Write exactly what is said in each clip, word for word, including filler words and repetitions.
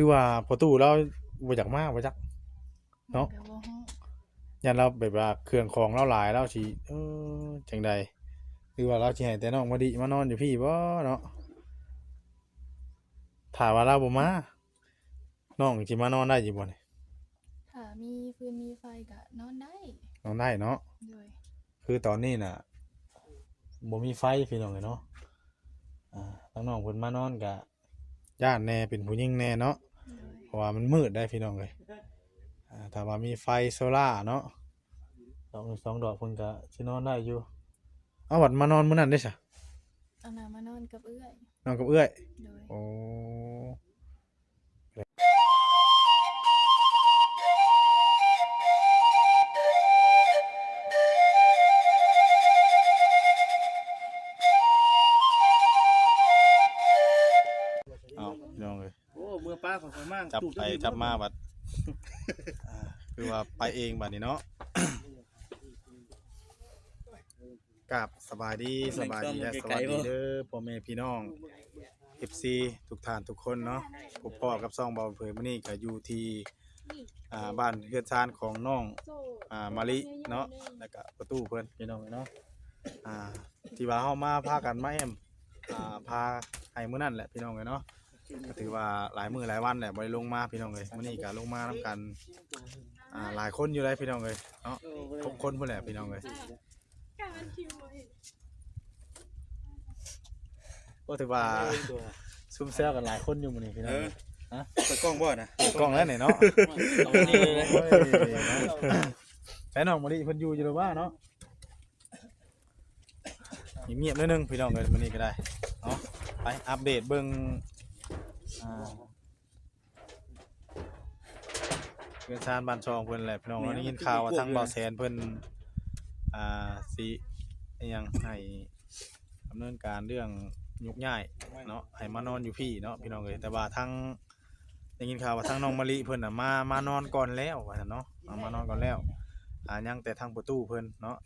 คือว่าพ่อตู้ลาวบ่อยากมาบ่จัก เนาะ ก็บ่ฮู้ ย่านลาวแบบว่าเครื่องของลาวหลาย ลาวสิ เออ จั่งใด หรือว่าลาวสิให้แต่น้องมะลิมานอนอยู่พี้บ่เนาะ ถ้าว่าลาวบ่มา น้องสิมานอนได้อยู่บ่นี่ ถ้ามีฟืนมีไฟก็นอนได้ นอนได้เนาะ โดย คือตอนนี้น่ะ บ่มีไฟพี่น้องเอ้ยเนาะ อ่า ทางน้องเพิ่นมานอนก็ย้านแหน่ เป็นผู้หญิงแหน่เนาะ โดย เพราะว่ามันมืดได้พี่น้องเอ้ย อ่า ถ้าว่ามีไฟโซล่าร์เนาะ ดอกหนึ่งสองดอกเพิ่นก็สินอนได้อยู่ เอาบัดมานอนมื้อนั้นเด้ซะ เอาหน้ามานอนกับเอื้อย นอนกับเอื้อย โดย โอ้ เอาพี่น้องเอ้ย โอ้ เมือป้าของข้อยมาก จับไปจับมาบัด อ่า คือว่าไปเองบัดนี้เนาะ กราบสบายดี สบายดีและสวัสดีเด้อ พ่อแม่พี่น้อง เอฟซี ทุกท่านทุกคนเนาะ พบพ้อกับช่องบ่าวเผยมื้อนี้ก็อยู่ที่ อ่า บ้านเฮือนซานของน้อง อ่า มะลิเนาะ แล้วก็พ่อตู้เพิ่นพี่น้องเนาะ อ่า ที่ว่าเฮามาพากันมาแอม อ่า พาให้มื้อนั้นแหละพี่น้องเอ้ยเนาะ ก็ถือว่าหลายมื้อหลายวันแหละบ่ได้ลงมาพี่น้องเอ้ย มื้อนี้ก็ลงมานำกัน อ่า หลายคนอยู่เลยพี่น้องเอ้ยเนาะ หกคนพู้นแหละพี่น้องเอ้ย ก็ถือว่าซุ่มแซวกันหลายคนอยู่มื้อนี้พี่น้อง เออ ฮะ เปิดกล้องบ่นะ เปิดกล้องแล้วนี่เนาะ เอาไว้นี่เลยนะ โอ้ยเนาะ แต่น้องมะลิเพิ่นอยู่อยู่หรือว่าเนาะ เงียบๆหน่อยหนึ่งพี่น้องเอ้ย มื้อนี้ก็ได้เนาะ ไปอัปเดตเบิ่ง อ่า เฮือนซานบ้านช่องเพิ่นแหละพี่น้อง แม่น ได้ยินข่าวว่าทางบ่าวแสนเพิ่น อ่า สิอิหยังให้ดำเนินการเรื่องยกย้ายเนาะ ให้มานอนอยู่พี้เนาะพี่น้องเอ้ย แต่ว่าทาง ได้ยินข่าวว่าทางน้องมะลิเพิ่นน่ะมา มานอนก่อนแล้วว่าซั่นเนาะ เอามานอนก่อนแล้ว อ่า ยังแต่ทางพ่อตู้เพิ่นเนาะ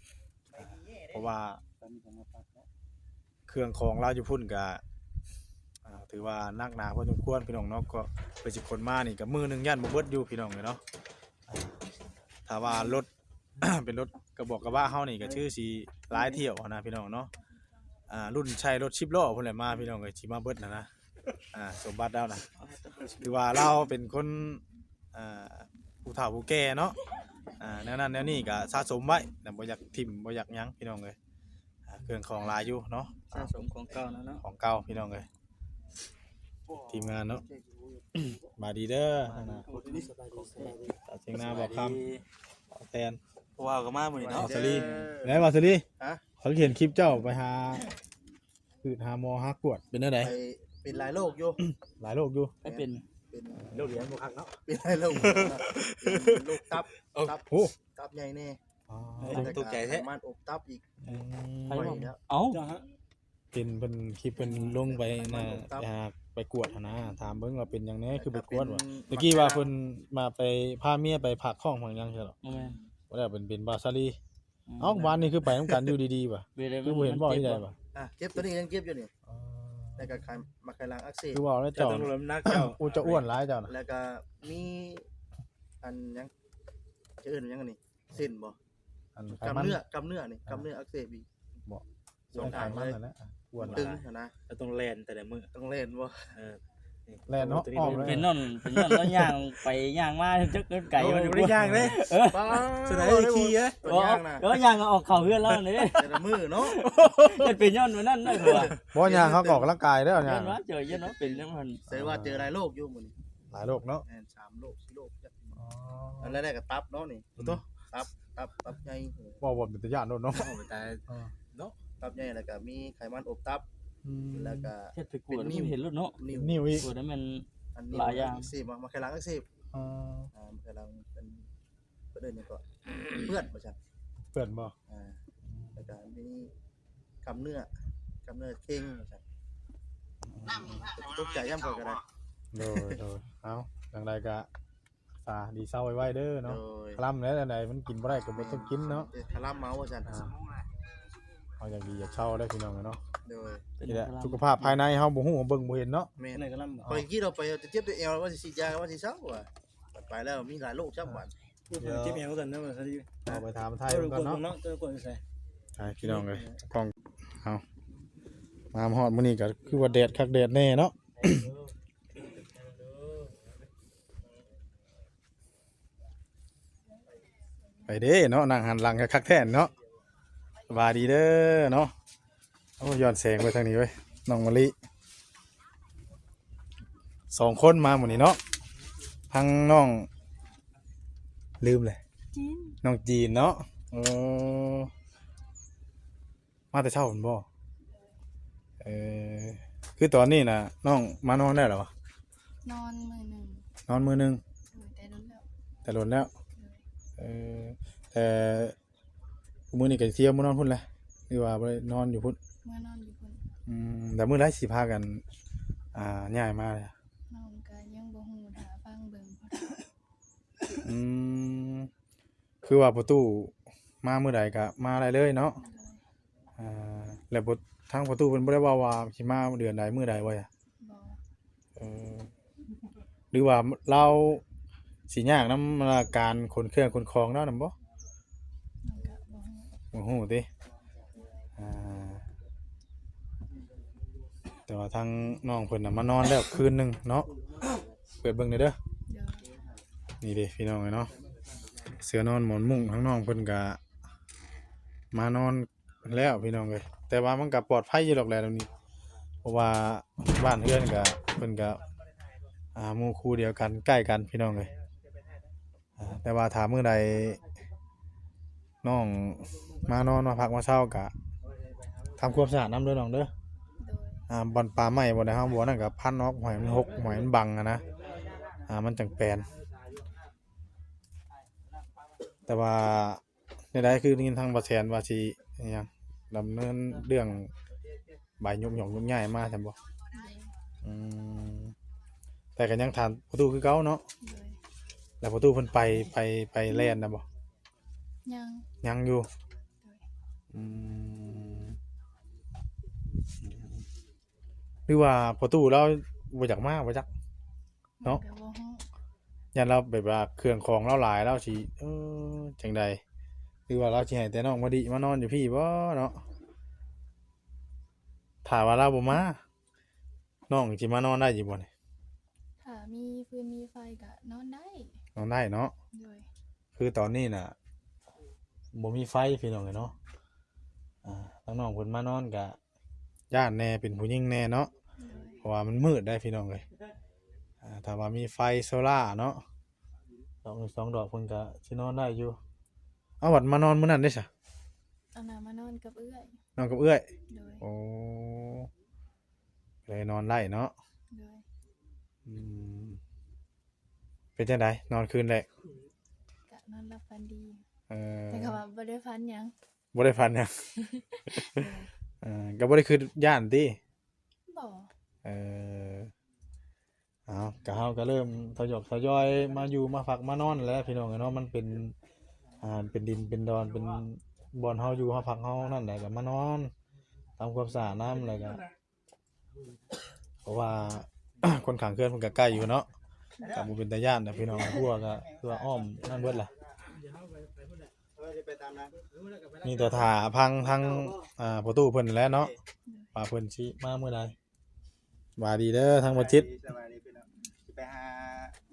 เพราะว่าเครื่องของลาวอยู่พุ้นก็ อ่า ถือว่าหนักหนาพอสมควรพี่น้องเนาะ ก็เพิ่นสิขนมานี่ก็มื้อหนึ่งย้านบ่เบิดอยู่พี่น้องเอ้ยเนาะ อ่า ถ้าว่ารถ เป็นรถกระบอกกระบะเฮานี่ก็คือสิหลายเที่ยวหั้นนะพี่น้องเนาะ อ่า รุ่นใช้รถสิบล้อพู้นแหละมาพี่น้องเอ้ย สิมาเบิดหั้นนะ อ่า สมบัติลาวนะ ถือว่าลาวเป็นคน อ่า ผู้เฒ่าผู้แก่เนาะ อ่า แนวนั้นแนวนี้ก็สะสมไว้นะ บ่อยากถิ่มบ่อยากหยังพี่น้องเอ้ย อ่า เครื่องของหลายอยู่เนาะ สะสมของเก่านะเนาะ ของเก่าพี่น้องเอ้ย ทีมงานเนาะ มาดีเด้อ สบายดี สาวเชียงนา บ่าวคำ บ่าวแตน เพราะว่าก็มามื้อนี้เนาะ บ่าวสาลี แล้วบ่าวสาลี ฮะ เขาเห็นคลิปเจ้าไปหา คือหาหมอหากวดเป็นแนวใด ไป เป็นหลายโรคอยู่ หลายโรคอยู่ ไปเป็น เป็น โรคเดียวบ่คักเนาะ เป็นหลายโรค เป็นโรคตับ โอ้ ตับ โอ้ ตับใหญ่แน่ อ๋อ แล้วก็ ตกใจแท้ ไขมันอบตับอีก อืม ไขมัน บ่อยแล้ว เอ้า เป็นเพิ่นคลิปเพิ่นลงไปนะ ไขมันอบตับ ไปหา ไปกวดหั้นนะ ถามเบิ่งว่าเป็นหยังแน่ คือไปกวดว่ะ เป็น ตะกี้ว่าเพิ่นมาไปพาเมียไปฝากท้องฝากหยังใช่หรอ บ่แม่น บ่ได้เป็น เป็นบ่าวสาลี อืม เอ้า วานนี้คือไปนำกันอยู่ดีๆว่ะ เป็นอะไร คือบ่เห็น มัน บอกที่ใดว่ะ อ่ะ เจ็บตัวนี้ยังเจ็บอยู่นี่ อ๋อ แล้วก็ไข มาไขหลังอักเสบ คือว่าแล้วเจ้า เจ้าต้องลดน้ำหนักเจ้า อู้ เจ้าอ้วนหลายเจ้าน่ะ แล้วก็มีอันหยัง จะเอิ้นหยังอันนี้ เส้นบ่ อันไข กล้าม มัน เนื้อกล้ามเนื้อนี่ อ่า กล้ามเนื้ออักเสบอีก บ่ สองข้างเลย ไขมันนั่นแหละ อ้วนหลาย ตึงหั้นนะ ก็ต้องแล่นแต่ละมื้อ ต้องแล่นบ่ เออ แล่นเนาะ อ้อมเลย เป็นย้อน เป็นย้อนแล้วย่างไปย่างมาจักไกล โอ้ มัน บ่ได้ย่างเลย เออ ป๊าด สุดท้ายขี่เอ้ย บ่ได้ย่างนะ เออย่างออกเข้าเฮือนแล้วนี่ แต่ละมื้อเนาะ มันเป็นย้อนมื้อนั้นนะคือว่า บ่ย่างเขาก็ออกกำลังกายเด้อ ย้อนว่าเจอย้อนว่าเป็นจั่งนั้น แสดงว่าเจอหลายโรคอยู่มื้อนี้ หลายโรคเนาะ แม่น สามโรค สี่โรค อ๋อ อันแรกก็ตับเนาะนี่ โอ้โต ตับ ตับ ตับใหญ่ เว้าว่าเป็นตาย้านโลดเนาะ เว้าไปตาย เออ เนาะ ตับใหญ่ แล้วก็มีไขมันอบตับ อืม แล้วก็ เฮ็ดไปกวด เป็นนิ่ว เห็นโลดเนาะ นิ่ว นิ่วอีก กวดแล้วมัน อันนี้ หลายอย่าง อักเสบ มา มาไขหลังอักเสบ อ๋อ อ่า มาไขหลังเป็น เพิ่นเอิ้นหยังก็ เปื้อนว่าซั่น เปื้อนบ่ อ่า แล้วก็มีกล้ามเนื้อ กล้ามเนื้อเกร็งว่าซั่น ตกใจยามข้อยก็ได้ โดย โดย เอา จั่งใดก็ สา ดีเซาไวๆเด้อเนาะ โดย คลำแล้วอันใดมันกินบ่ได้ก็บ่ต้องกินเนาะ เออ คลำเอาว่าซั่น อ่า เอาอย่างดีอย่าเช่าได้พี่น้องเนาะ โดย นี่แหละ สุขภาพภายในเฮาบ่ฮู้เบิ่งบ่เห็นเนาะ แม่น อะไรก็ล่ำ ไปคิดเอาไปเอาแต่เจ็บแต่แอวว่าสิฉีดยาว่าสิเศร้าว่ะไปแล้วมีหลายโรคซ้ำบัด เจ็บแอวกันนะมันดี เอาไปถามไท เอย อ เพิ่น ก ก่อน ด เนาะ เนาะเออกดใส่ อ่าพี่น้องเอ้ยกล้องเอามาฮอดมื้อนี้ก็คือว่าแดดคักแดดแน่เนาะ ไปเด้เนาะนั่งหันหลังคักแท้เนาะ สบายดีเด้อเนาะ โอ้ย้อนแสงไปทางนี้เว้ย น้องมะลิ สองคนมามื้อนี้เนาะ ทั้งน้อง ลืมเลย จีน น้องจีนเนาะ เออ มาแต่เช้าพุ่นบ่ เออ คือตอนนี้น่ะ น้องมานอนได้แล้ววะ นอนมื้อหนึ่ง นอนมื้อหนึ่ง โดยแต่โดนแล้ว แต่โดนแล้ว โดย เออ แต่มื้อนี้ก็เที่ยวมื้อนอนพุ่นแหละ หรือว่าบ่ได้นอนอยู่พุ่น เมื่อนอนอยู่พุ่น อืม แต่มื้อใดสิพากัน อ่า ย้ายมาเลย น้องก็ยังบ่ฮู้ถ้าฟังเบิ่ง อืม คือว่าประตูมามื้อใดก็มาได้เลยเนาะ โดย อ่า แล้วบ่ ทางประตูเพิ่นบ่ได้เว้าว่าสิมาเดือนใดมื้อใดบ่จ้ะ บ่ เออ หรือว่าลาวสิยากนำการขนเครื่องขนของลาวนำบ่ น้องก็บ่ฮู้ บ่ฮู้ติ อ่า แต่ว่าทางน้องเพิ่นน่ะมานอนแล้วคืนหนึ่งเนาะ เปิดเบิ่งหน่อยเด้อ โดย นี่เด้พี่น้องเอ้ยเนาะ เสื่อนอนหมอนมุ้งทางน้องเพิ่นก็มานอนแล้วพี่น้องเอ้ย แต่ว่ามันก็ปลอดภัยอยู่ดอกแหละตรงนี้ เพราะว่าบ้านเฮือนก็เพิ่นก็ อ่า หมู่คู่เดียวกันใกล้กันพี่น้องเอ้ย อ่า แต่ว่าถ้ามื้อใดน้องมานอนมาพักมาเซากะทำความสะอาดนำเด้อน้องเด้อ โดย อ่า บ่อนป่าไม้บ่อนใดเฮาบ่อนนั่นก็พันออก บ่ให้มันหก บ่ให้มันบังอะนะ อ่า มันจั่งแปน แต่ว่าแนวใดคือได้ยินทางบ่าวแสนว่าสิอิหยังดำเนินเรื่องใบยกหย่องยกย้ายมาซั่นบ่ โดย อืม แต่ก็ยังถามประตูคือเก่าเนาะ โดย แล้วประตูเพิ่นไป ไป ไปแล่นนะบ่ ยัง ยังอยู่ โดย อืม หรือว่าประตูลาวบ่อยากมาบ่จัก เนาะ ก็บ่ฮู้ ย่านลาวแบบว่าเครื่องของลาวหลายลาวสิ เออ จั่งใด หรือว่าลาวสิให้แต่น้องมะลิมานอนอยู่พี้บ่เนาะ ถ้าว่าลาวบ่มา น้องสิมานอนได้อยู่บ่นี่ ถ้ามีฟืนมีไฟก็นอนได้ นอนได้เนาะ โดย คือตอนนี้น่ะ บ่มีไฟพี่น้องเอ้ยเนาะ อ่า ทางน้องเพิ่นมานอนก็ย้านแน่ เป็นผู้หญิงแน่เนาะ โดย เพราะว่ามันมืดได้พี่น้องเอ้ย อ่า ถ้าว่ามีไฟโซล่าร์เนาะ ดอกหนึ่งสองดอกเพิ่นก็สินอนได้อยู่ เอาบัดมานอนมื้อนั้นเด้ซะ เอาหน้ามานอนกับเอื้อย นอนกับเอื้อย โดย โอ้ เลยนอนได้เนาะ โดย อืม เป็นจั่งใดนอนคืนแรก ก็นอนหลับฝันดี เออ แต่ก็ว่าบ่ได้ฝันหยัง บ่ได้ฝันหยัง เออ ก็บ่ได้คือย้านติ บ่ เออ เอาก็เฮาก็เริ่มทยอยทยอยมาอยู่มาพักมานอนแล้วพี่น้องเนาะ มันเป็น อ่า เป็นดินเป็นดอน เป็นบ่อนเฮาอยู่เฮาพักเฮานั่นแหละ ก็มานอนทำความสะอาดนำ แล้วก็ เพราะว่า คนข้างเฮือนเพิ่นก็ใกล้อยู่เนาะ ก็บ่เป็นตาย้านนะพี่น้อง ครัวก็คือว่าอ้อมนั่นเบิดล่ะ เออจะไปตามนั้น มีแต่ถ่าพังทั้ง อ่า ประตูเพิ่นแหละเนาะ ว่าเพิ่นสิมามื้อใด ว่าดีเด้อทางบ่จิต สบายดีพี่น้องสิไปหา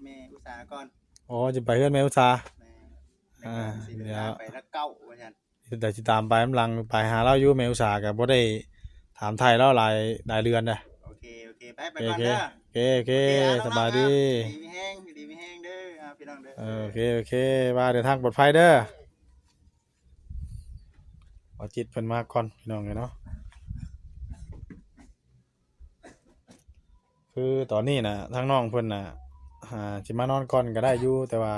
แม่อุตสาก่อน อ๋อ จะไปเฮือนแม่อุตสา แม่ อ่า สิ เดี๋ยว ไปแล้วเก้าว่าซั่น เดี๋ยวสิตามไปนำหลัง ไปหาลาวอยู่ แม่อุตสาก็บ่ได้ถามไทยลาวหลาย หลายเดือนนะ โอเคโอเคไปไปก่อนเด้อ โอเค โอเค โอเคอ่ะ สบายดี ดีมีแฮงดีมีแฮงเด้ออ่ะพี่น้องเด้อ เออ โอเค โอเค ว่าเดินทางปลอดภัยเด้อ บ่จิตเพิ่นมาก่อนพี่น้องเอ้ยเนาะ คือตอนนี้น่ะ ทางน้องเพิ่นน่ะ อ่า สิมานอนก่อนก็ได้อยู่ แต่ว่า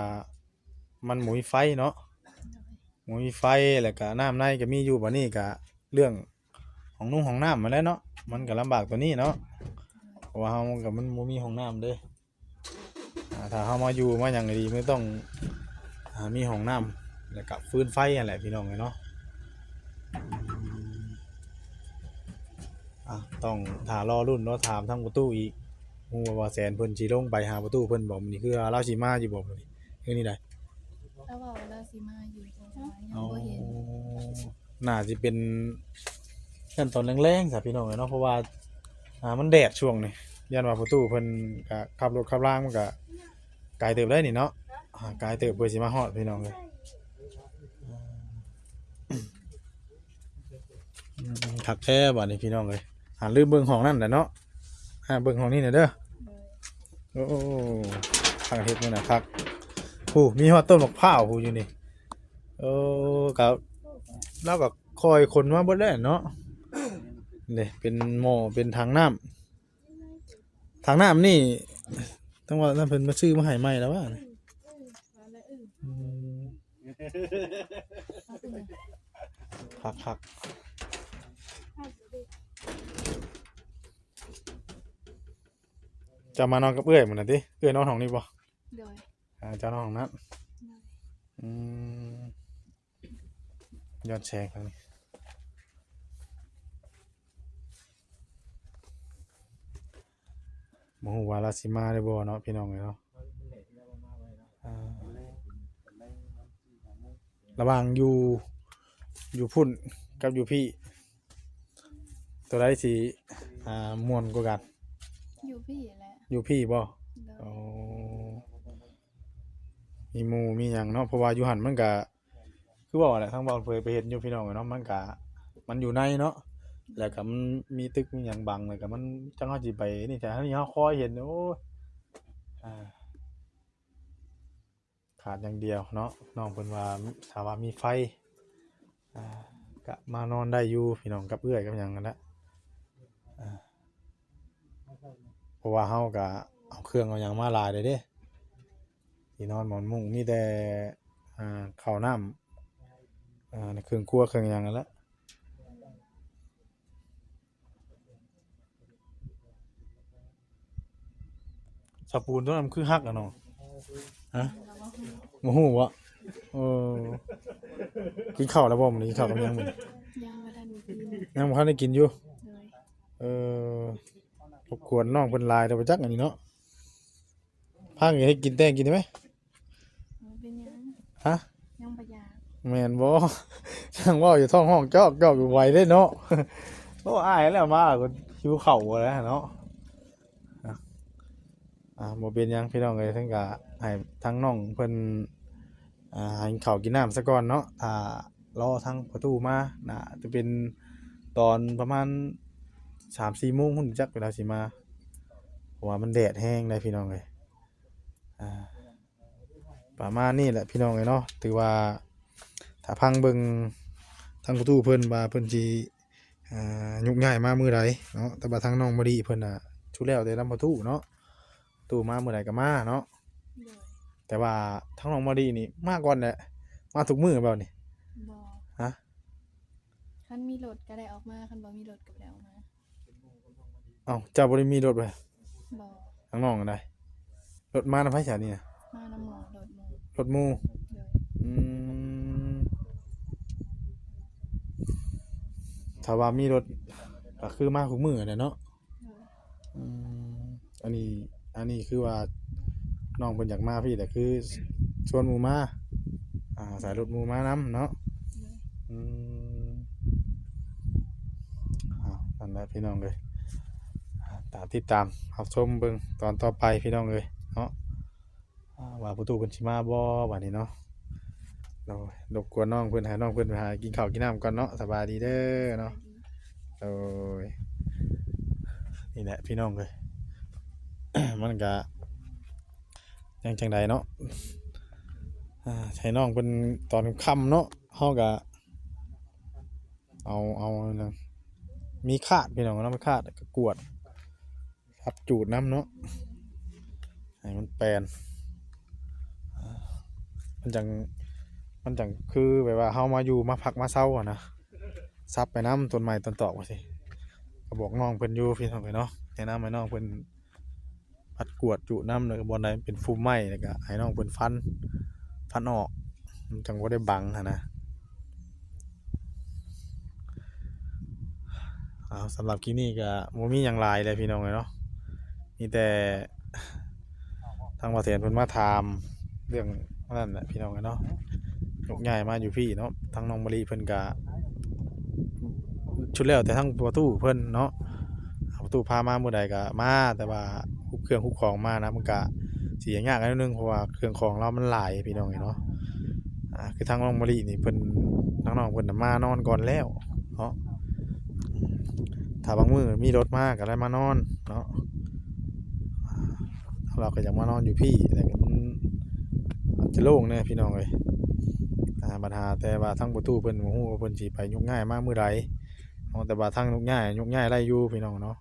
มันบ่มีไฟเนาะ บ่มีไฟ แล้วก็น้ำในก็มีอยู่ บัดนี้ก็เรื่องห้องนุ่งห้องน้ำหั้นแหละเนาะ มันก็ลำบากตัวนี้เนาะ เพราะว่าเฮาก็มันบ่มีห้องน้ำเด้ อ่า ถ้าเฮามาอยู่มาหยังดี มันต้อง อ่า มีห้องน้ำ แล้วก็ฟืนไฟหั้นแหละพี่น้องเอ้ยเนาะ อืม ต้องถ่ารอรุ่นเนาะ ถามทางประตูอีก ฮู้ว่าบ่าวแสนเพิ่นสิลงไปหาประตูเพิ่นบ่ มื้อนี้คือว่าลาวสิมาอยู่บ่ มื้อนี้ คือนี่ใด แล้วว่าเราสิมาอยู่แต่ว่ายังบ่เห็น น่าสิเป็นกันตอนแลงๆซะพี่น้องเอ้ยเนาะ เพราะว่า อ่า มันแดดช่วงนี้ ย่านว่าประตูเพิ่นก็ขับรถขับลางมันก็ไกลเติบได้นี่เนาะ อ่า ไกลเติบเพื่อสิมาฮอดพี่น้องเอ้ย อืม คักแท้บัดนี้พี่น้องเอ้ย หาลืมเบิ่งห้องนั่นแหละเนาะ อ่า เบิ่งห้องนี้หน่อยเด้อ โอ้ ทางเฮ็ดมื้อน่ะคัก ผู้มีฮอดต้นมะพร้าวผู้อยู่นี่ โอ้ ก็ ลาวก็ค่อยขนมาเบิดแล้วเนาะ นี่เป็นหม้อ เป็นถังน้ำ ถังน้ำนี่ ต้องว่านั่นเพิ่นมาซื้อมาให้ใหม่แล้วว่า อืม คักคัก จะมานอนกับเอื้อยมื้อนั้นติ เอื้อยนอนห้องนี้บ่ โดย อ่า เจ้านอนห้องนั้น โดย อืม ย้อนแสงทางนี้ บ่ฮู้ว่าลาวสิมาได้บ่เนาะพี่น้องเอ้ยเนาะ อ่า ระหว่างอยู่ อยู่พุ้นกับอยู่พี้ ตัวใดสิ อ่า ม่วนกว่ากัน อยู่พี้แหละ อยู่พี้บ่ โดย อ๋อ มีหมู่มีหยังเนาะ เพราะว่าอยู่หั่นมันก็ คือเว้าแหละ ทางเว้าเผยไปเห็นอยู่พี่น้องเอ้ยเนาะ มันก็ มันอยู่ในเนาะ แล้วก็มันมีตึกมีหยังบัง แล้วก็มัน จั่งเฮาสิไปนี่ แต่เฮานี่เฮาคอยเห็น โอ้ย อ่า ขาดอย่างเดียวเนาะ น้องเพิ่นว่า ถ้าว่ามีไฟ อ่า ก็มานอนได้อยู่พี่น้อง กับเอื้อยกับหยังนั่นแหละ อ่า เพราะว่าเฮาก็เอาเครื่องเอาหยังมาหลายเลยเด้ ที่นอนหมอนมุ้งมีแต่ อ่า ข้าวน้ำ อ่า เครื่องครัวเครื่องหยังนั่นแหละ สปูนตัวนั้นมันคือฮักอะเนาะ ฮะ บ่ฮู้บ่ เออ กินข้าวแล้วบ่มื้อนี้ กินข้าวกับหยังมื้อนี้ ยังบ่ทันได้กิน ยังบ่ทันได้กินอยู่ โดย เออ รบกวนน้องเพิ่นหลายเด้อ บ่จักอันนี้เนาะ พากันเฮ็ดกินแต่งกินได้ไหม บ่เป็นหยัง ฮะ ยังบ่อยาก แม่นบ่ ช่างเว้าอยู่ท้องห้องจอกจอกอยู่ไหวเด้เนาะ โอ้ อ้ายแล้วมาก็หิวข้าวแล้วเนาะ อ่ะ อ่า บ่เป็นหยังพี่น้องเอ้ย เพิ่นก็ให้ทั้งน้องเพิ่น อ่า ให้ข้าวกินน้ำซะก่อนเนาะ ถ้ารอทางประตูมา น่าจะเป็นตอนประมาณสามสี่โมงพุ้นจักเวลาสิมา เพราะว่ามันแดดแฮงได้พี่น้องเอ้ย อ่า ประมาณนี้แหละพี่น้องเอ้ยเนาะ ถือว่า ถ้าฟังเบิ่งทางประตูเพิ่นว่าเพิ่นสิ อ่า ยกย้ายมามื้อใดเนาะ แต่ว่าทางน้องมะลิเพิ่นน่ะ สุดแล้วแต่นำประตูเนาะ ประตูมามื้อใดก็มาเนาะ โดย แต่ว่าทางน้องมะลินี่มาก่อนแหละ มาทุกมื้อบ่นี่ บ่ ฮะ คันมีรถก็ได้ออกมา คันบ่มีรถก็บ่ได้ออกมา เอ้า เจ้าบ่ได้มีรถบ่ บ่ ทางน้องก็ได้ รถมานำไผซะนี่นะ มานำหมู่ รถหมู่ รถหมู่ โดย อืม ถ้าว่ามีรถก็คือมาคู่มื้อนั่นแหละเนาะ โดย อืม อันนี้ อันนี้คือว่าน้องเพิ่นอยากมาพี้ แต่คือชวนหมู่มา อ่า สายรถหมู่มานำเนาะ โดย อืม อ่า นั่นแหละพี่น้องเอ้ย อ่า ตามติดตามรับชมเบิ่งตอนต่อไปพี่น้องเอ้ยเนาะ อ่า ว่าประตูเพิ่นสิมาบ่บัดนี้เนาะ โดย รบกวนน้องเพิ่น ให้น้องเพิ่นไปหากินข้าวกินน้ำก่อนเนาะ สบายดีเด้อเนาะ โดย นี่แหละพี่น้องเอ้ย มันก็ยังจั่งใดเนาะ อ่า ให้น้องเพิ่นตอนค่ำเนาะ เฮาก็เอา เอาหยัง มีคาดพี่น้องเนาะ มีคาดก็กวด สับจูดนำเนาะ ให้มันแปน อ่า มันจั่ง มันจั่งคือแบบว่าเฮามาอยู่มาพักมาเซาอะนะ สับไปนำต้นไม้ต้นตอกว่าสิ ก็บอกน้องเพิ่นอยู่พี่น้องเอ้ยเนาะ แนะนำให้น้องเพิ่น พัดกวดจุน้ำ แล้วก็บ่อนใดเป็นพุ่มไม้ แล้วก็ให้น้องเพิ่นฟัน ฟันออก มันจั่งบ่ได้บังหั้นนะ เฮ เอาสำหรับคลิปนี้ก็บ่มีหยังหลายเลยพี่น้องเอ้ยเนาะ มีแต่ทางบ่าวแสนเพิ่นมาถามเรื่องนั่นแหละพี่น้องเอ้ยเนาะ ยกย้ายมาอยู่พี้เนาะ ทางน้องมะลิเพิ่นก็ ชุดแล้วแต่ทางประตูเพิ่นเนาะ ประตูพามามื้อใดก็มา แต่ว่าคุบเครื่องคุบของมานะ มันก็สิยากๆหน่อยนึง เพราะว่าเครื่องของลาวมันหลายพี่น้องเอ้ยเนาะ อ่า คือทางน้องมะลินี่เพิ่น ทางน้องเพิ่นน่ะมานอนก่อนแล้วเนาะ อืม ถ้าบางมื้อมีรถมาก็ได้มานอนเนาะ อ่า เราก็อยากมานอนอยู่พี้ แต่ก็มัน มันจะโล่งแน่พี่น้องเอ้ย อ่า ปัญหาแต่ว่าทางประตูเพิ่นบ่ฮู้ว่าเพิ่นสิไปยกย้ายมามื้อใดเนาะ แต่ว่าทางยกย้าย ยกย้ายได้อยู่พี่น้องเนาะ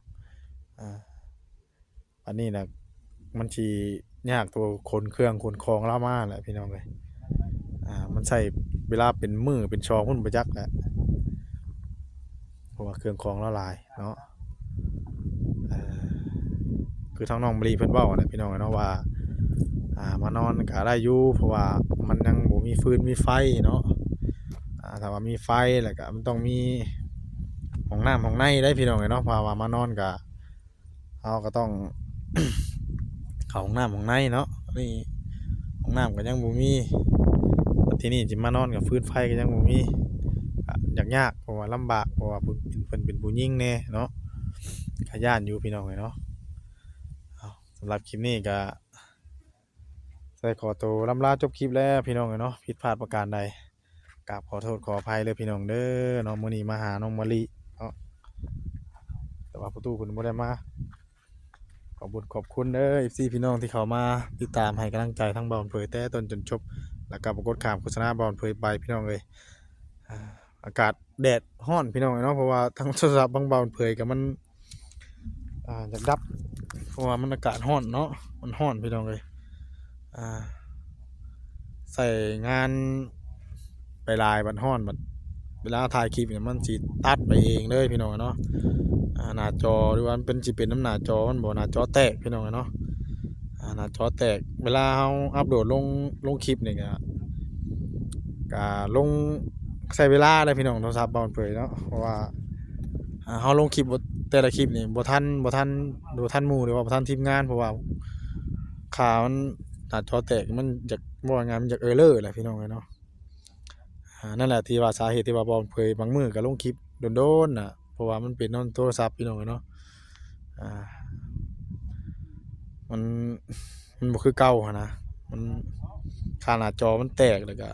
อ่า อันนี้น่ะ มันสิยากตัวขนเครื่องขนของลาวมาแหละพี่น้องเอ้ย อ่า มันใช้เวลาเป็นมื้อเป็นสองพุ้นบ่จักแหละ เพราะว่าเครื่องของลาวหลายเนาะ เอ่อ คือทางน้องมะลิเพิ่นเว้าแหละพี่น้องเอ้ยเนาะ ว่า อ่า มานอนก็ได้อยู่ เพราะว่ามันยังบ่มีฟืนมีไฟเนาะ อ่า ถ้าว่ามีไฟแล้วก็มันต้องมีห้องน้ำห้องในได้พี่น้องเอ้ยเนาะ เพราะว่ามานอนก็ เราก็ต้อง เข้าห้องน้ำห้องในเนาะ นี่ห้องน้ำก็ยังบ่มี ทีนี้สิมานอนกับฟืนไฟก็ยังบ่มี ก็ยากๆ เพราะว่าลำบาก เพราะว่าเพิ่น เพิ่นเป็นผู้หญิงแน่เนาะ ก็ย้านอยู่พี่น้องเอ้ยเนาะ เอา สำหรับคลิปนี้ก็ สิได้ขอตัวล่ำลาจบคลิปแล้วพี่น้องเอ้ยเนาะ ผิดพลาดประการใด กราบขอโทษขออภัยเด้อพี่น้องเด้อเนาะ มื้อนี้มาหาน้องมะลิเนาะ แต่ว่าประตูเพิ่นบ่ได้มา ขอบคุณขอบคุณเด้อ เอฟซี พี่น้องที่เข้ามาติดตามให้กำลังใจทางบ่าวเผยแต่ต้นจนจบ แล้วก็บ่กดข้ามโฆษณาบ่าวเผยไปพี่น้องเอ้ย อ่า อากาศแดดร้อนพี่น้องเอ้ยเนาะ เพราะว่าทางโทรศัพท์บางบ่าวเผยก็มัน อ่า อยากดับ เพราะว่ามันอากาศร้อนเนาะ มันร้อนพี่น้องเอ้ย อ่า ใช้งานไปหลายบัดร้อนบัด เวลาถ่ายคลิปเนี่ยมันสิตัดไปเองเลยพี่น้องเนาะ อ่า หน้าจอหรือว่ามันเป็น สิเป็นนำหน้าจอมันบ่ หน้าจอแตกพี่น้องเนาะ อ่า หน้าจอแตก เวลาเราอัปโหลดลง ลงคลิปนี่ก็ ก็ลง ใช้เวลาเลยพี่น้อง โทรศัพท์บ่าวเผยเนาะ เพราะว่า อ่า เราลงคลิปบ่ แต่ละคลิปนี่บ่ทัน บ่ทัน บ่ทันหมู่ หรือว่าบ่ทันทีมงาน เพราะว่าค่ามัน หน้าจอแตก มันอยาก ว่าง่ายมันอยากเออร์เลอร์แหละพี่น้องเอ้ยเนาะ อ่า นั่นแหละที่ว่าสาเหตุที่ว่าบ่าวเผยบางมื้อก็ลงคลิปโดนๆน่ะ เพราะว่ามันเป็นนำโทรศัพท์พี่น้องเอ้ยเนาะ อ่า มัน มันบ่คือเก่าหั้นนะ มัน ค่าหน้าจอมันแตก แล้วก็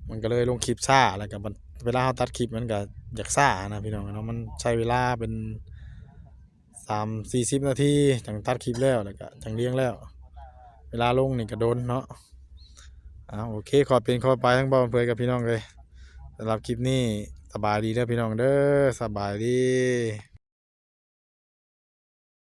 มันก็เลยลงคลิปช้า แล้วก็มัน เวลาเราตัดคลิปมันก็อยากช้าหั้นนะพี่น้องเนาะ มันใช้เวลาเป็น สามสี่สิบนาที จั่งตัดคลิปแล้ว แล้วก็จั่งเรียงแล้ว เวลาลงนี่ก็โดนเนาะ อ่า โอเค ขอเป็นขอไปทั้งบ่าวเผยกับพี่น้องเลย สำหรับคลิปนี้สบายดีเด้อพี่น้องเด้อ สบายดี